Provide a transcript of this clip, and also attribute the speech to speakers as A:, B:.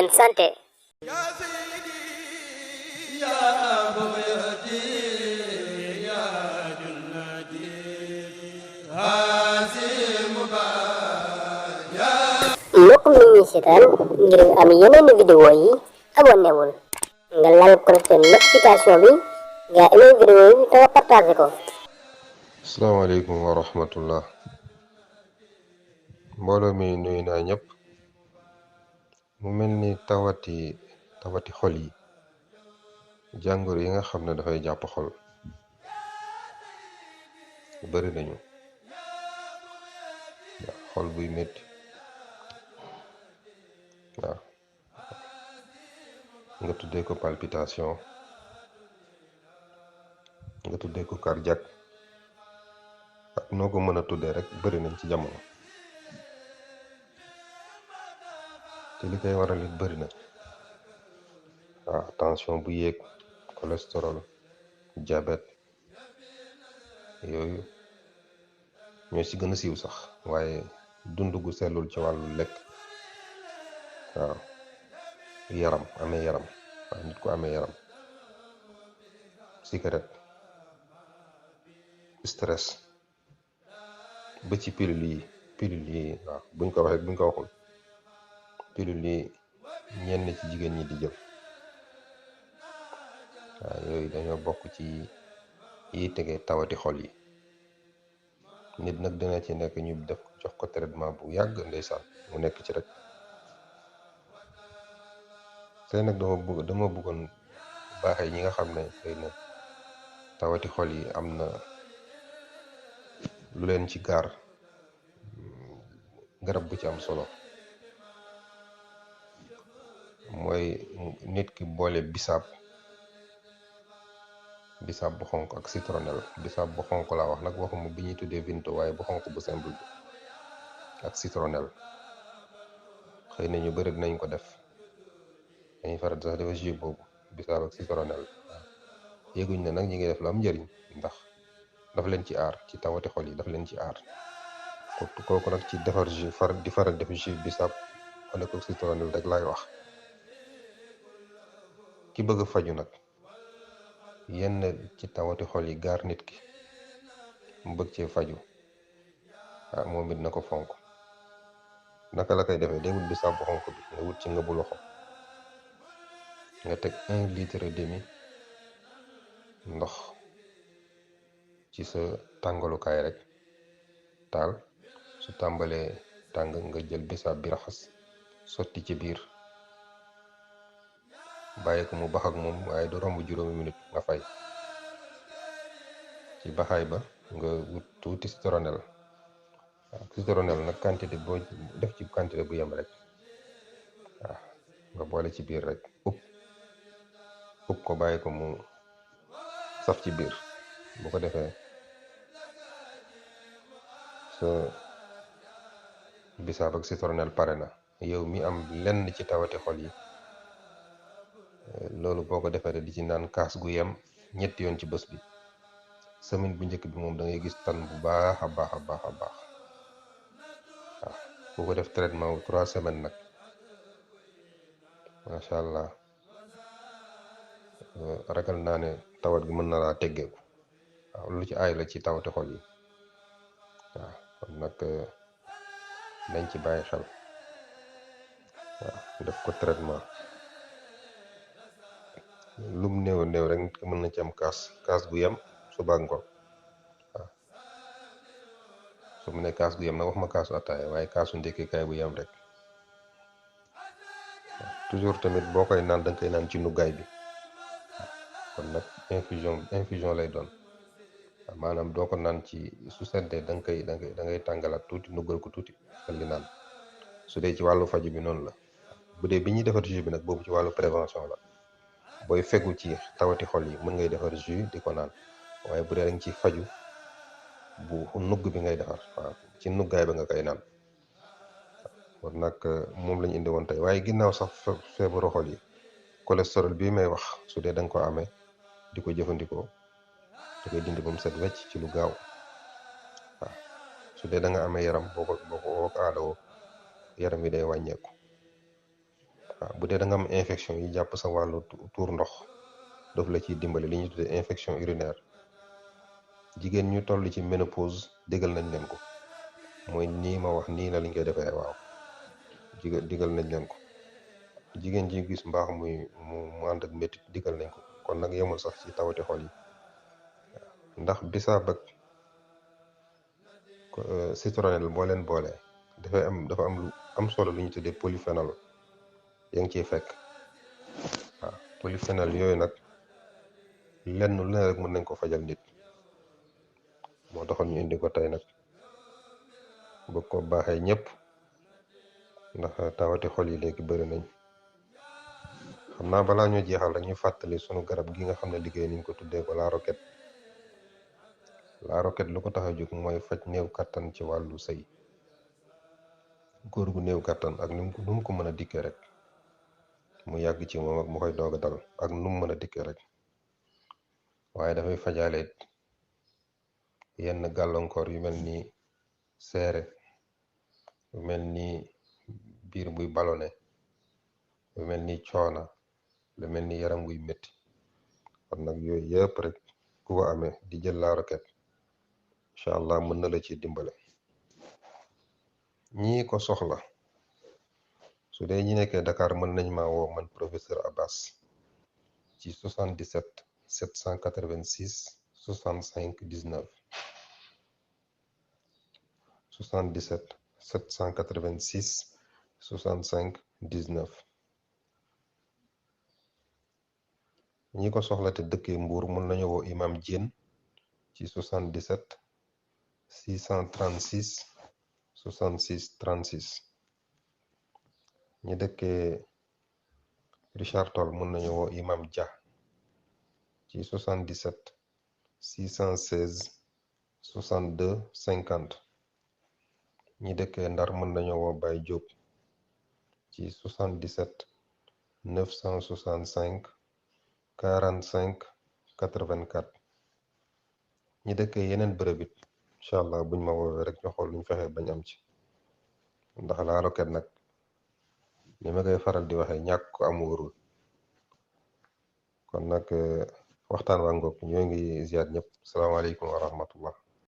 A: seen santé. mbokk mi ñuy seetaan ngir am yeneen vidéo yi abonné wul nga lal cloche notification bi nga aimé vidéo yi te nga partagé ko.
B: asalaamaaleykum wa rahmatullah mbooloo mi nuyu naa ñëpp. mu mel ni tawati xol yi jàngoro yi nga xam ne dafay jàpp xol bari nañu. xol buy métti waaw nga tuddee ko palpitation, nga tuddee ko cardiaque, ak noo ko mën a tuddee rek bari nañ ci jamono. te li koy waral it bari na. waaw tension bu yéeg, cholestérol, diabète, yooyu ñoo ci gën a siiw sax. waaye dund gu sellul ci wàllu lekk, waaw yaram amee yaram, waaw nit ku amee yaram, cigarette, stress, ba ci pilule yi waaw buñ ko waxee buñ ko waxul pilule yi ñenn ci jigéen ñi di jël. waaw yooyu dañoo bokk ci yi tegee tawati xol yi. nit nag dina ci nekk ñu def jox ko traitement bu yàgg ndeysaan mu nekk ci rek. tey nag dama bëggoon baaxee ñi nga xam ne xëy na tawati xol yi am na lu leen ci gaar, garab bu ci am solo mooy nit ki boole bisaab bu xonk ak citronnelle. bisaab bu xonk laa wax nag, waxuma bi ñuy tuddee vinto, waaye bu xonk bu simple bi ak citronnelle. xëy na ñu bëri dinañ ko def, dañuy faral sax dafa jus boobu bisaab ak citronnelle. yéeguñ ne nag ñi ngi def lu am njëriñ, ndax daf leen ci aar ci tawati xol yi, daf leen ci aar. kooku nag ci defar jus di faral def jus bisaab wala ko citronnelle rek laay wax. ki bëgg a faju nag yenn ci tawati xol yi gaar nit ki mu bëgg cee faju, moom it na ko fonk. naka la koy defee? day wut bisaab bu xonk bi, nga wut ci nga bu loxo, nga teg 1,5 litre ndox ci sa tàngalukaay rek, taal. su tàmbalee tàng nga jël bisaab bi raxas sotti ci biir, bàyyi ko mu bax ak moom, waaye du romb juróomi minute nga fay. ci baxaay ba nga wut tuuti citronnelle. citronnelle nag quantité boo def ci quantité bu yem rek. nga boole ci biir rek upp ko, bàyyi ko mu saf ci biir. bu ko defee sa bisaab ak citronnelle pare na. yow mi am lenn ci tawati xol yi, loolu boo ko defee di ci naan kaas gu yem 3 yoon ci bés bi. semaine bu njëkk bi moom da ngay gis tan bu baax a baax a baax a baax. waaw bu ko def traitement wu 3 semaines nag, macha allah, ragal naa ne tawat gi mën na laa teggeeku. waaw lu ci aay la ci tawati xol yi. waaw kon nag nañ ci bàyyi xel. waaw def ko traitement lum néew néew rek nit ki mën na ci am kaas gu yem suba ak ngoon. waaw su mu ne kaas gu yem nag wax ma kaasu ataaya, waaye kaasu ndékkikaay bu yem rek. toujours tamit boo koy naan da nga koy naan ci nuggaay bi. kon nag infusion lay doon. maanaam doo ko naan ci su seddee da ngay tàngalaat tuuti, nuggal ko tuuti xel li naan. su dee ci wàllu faju bi noonu la. bu dee bi ñuy defar jus bi nag, boobu ci wàllu prévention la. booy fegu ci tawati xol yi mën ngay defar jus di ko naan, waaye bu dee dañ ci faju bu nugg bi ngay defar, waaw ci nuggaay ba nga koy naan. kon nag moom lañu indi woon tey. waaye ginnaaw sax feebaru xol yi, cholestérol bii may wax, su dee da nga ko amee di ko jëfandikoo, da koy dindi ba mu set wecc ci lu gaaw. waaw su dee da nga amee yaram boo ko aadawoo, yaram wi day wàññeeku. waaw bu dee da nga am infection yi jàpp sa wàllu tuur ndox daf la ciy dimbali li ñuy tuddee infection urinaire jigéen ñu toll ci ménopause digal nañ leen ko mooy nii ma wax nii la liñ koy defee waaw digal nañ leen ko jigéen ji gis mbaax mu ànd ak métit digal nañ ko kon nag yemul sax ci tawati xol yi ndax bisaab ak citronnelle boo leen boole dafa am lu am solo lu ñu tuddee polyphénol yaa ngi ciy fekk waaw polyphénol yooyu nag lenn lu ne rek mën nañ ko fajal nit moo taxoon ñu indi ko tey nag bëgg ko baaxee ñëpp ndax tawati xol yi léegi bëri nañ xam naa balaa ñu jeexal rek ñu fàttali sunu garab gi nga xam ne liggéey niñ ko tuddee ko la roquette la roquette lu ko tax a jóg mooy faj néew kattan ci wàllu sëy góor gu néew kattan ak nu mu ko mën a dikkee rek mu yàgg ci moom ak mu koy doog a dal ak nu mu mën a dikkee rek waaye dafay fajaale yenn gàllankoor yu mel ni seere yu mel ni biir buy ballonné yu mel ni coona lu mel ni yaram buy métti kon nag yooyu yëpp rek ku ko amee di jël la roquette incha allah mën na la ci dimbale ñii ko soxla su dee ñi nekkee Dakar mën nañ maa woo man professeur Abbas ci 77 786 65 19 77 786 65 19 ñi ko soxla te dëkkee Mbour mën nañu woo imam Diène ci 77 636 66 36 ñi dëkkee Richard Toll mën nañu woo imam Dia ci 77 616 62 50 ñi dëkkee Ndar mën nañu woo Baye Diop ci 77 965 45 84 ñi dëkkee yeneen bërëb it incha allah buñ ma woowee rek ñu xool luñ fexe bañ am ci ndax la roquette nag ni ma koy faral di waxee ñàkk ko am wóorul kon nag waxtaan waa ngoog ñoo ngi ziar ñëpp salaamaaleykum wa rahmatullah